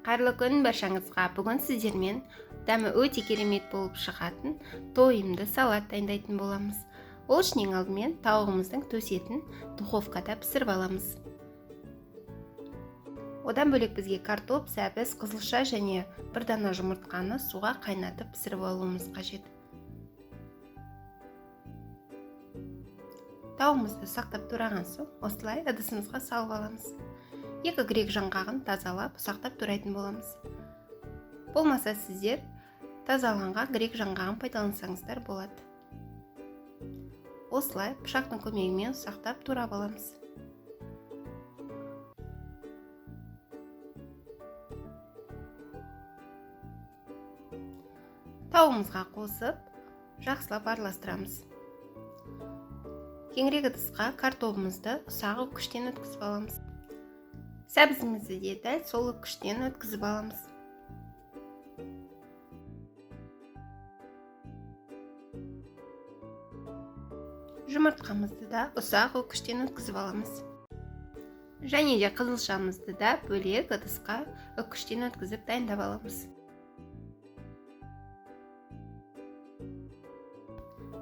Қайырлы күн баршаңызға. Бүгін сіздермен дәмі өте керемет болып шығатын тойымды салат дайындайтын боламыз. Ол үшін ең алдымен тауығымыздың төс етін духовкада пісіріп аламыз. Одан бөлек бізге картоп, сәбіз, қызылша және бір дана жұмыртқаны суға қайнатып пісіріп алуымыз қажет. Тауығымызды ұсақтап тураған соң осылай ыдысымызға салып аламыз. 2 грек жаңғағын тазалап, ұсақтап турайтын боламыз. Болмаса сіздер тазаланған грек жаңғағын пайдалансаңыздар болады. Осылай пышақтың көмегімен ұсақтап турап аламыз. Тауығымызға қосып, жақсылап араластырамыз. Кеңірек ыдысқа картобымызды ұсақ үкіштен өткізіп аламыз. Сәбізімізді де дәл сол үкіштен өткізіп аламыз. Жұмыртқамызды да ұсақ үкіштен өткізіп аламыз. Және де қызылшамызды да бөлек ыдысқа үкіштен өткізіп дайындап аламыз.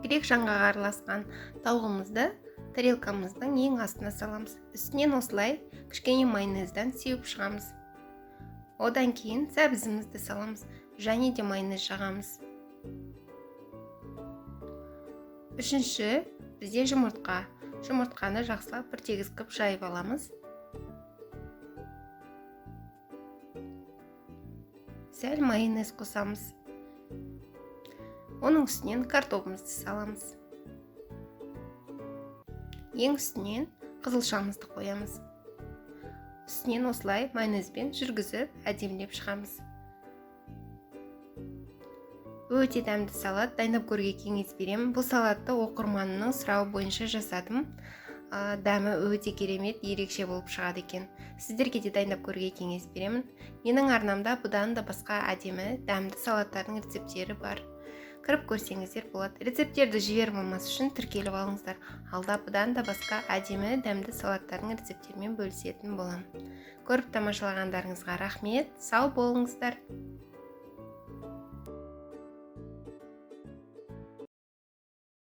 Грек жаңғағы араласқан тауығымызды тарелкамыздың ең астына саламыз. Үстінен осылай кішкене майонездан сеуіп шығамыз. Одан кейін сәбізімізді саламыз және де майонез жағамыз. Үшінші бізде жұмыртқа. Жұмыртқаны жақсылап бір тегіс қып жайып аламыз. Сәл майонез қосамыз. Оның үстінен картобымызды саламыз. Ең үстінен қызылшамызды қоямыз. Үстінен осылай майонезбен жүргізіп, әдемілеп шығамыз. Өте дәмді салат, дайындап көруге кеңес беремін. Бұл салатты оқырманымның сұрауы бойынша жасадым. Дәмі өте керемет, ерекше болып шығады екен. Сіздерге де дайындап көруге кеңес беремін. Менің арнамда бұдан да басқа әдемі, дәмді салаттардың рецепттері бар. Кіріп көрсеңіздер болады. Рецепттерді жіберіп алмас үшін тіркеліп алыңыздар. Алда бұдан да басқа әдемі, дәмді салаттардың рецепттерімен бөлісетін боламын. Көріп тамашалағандарыңызға рахмет. Сау болыңыздар.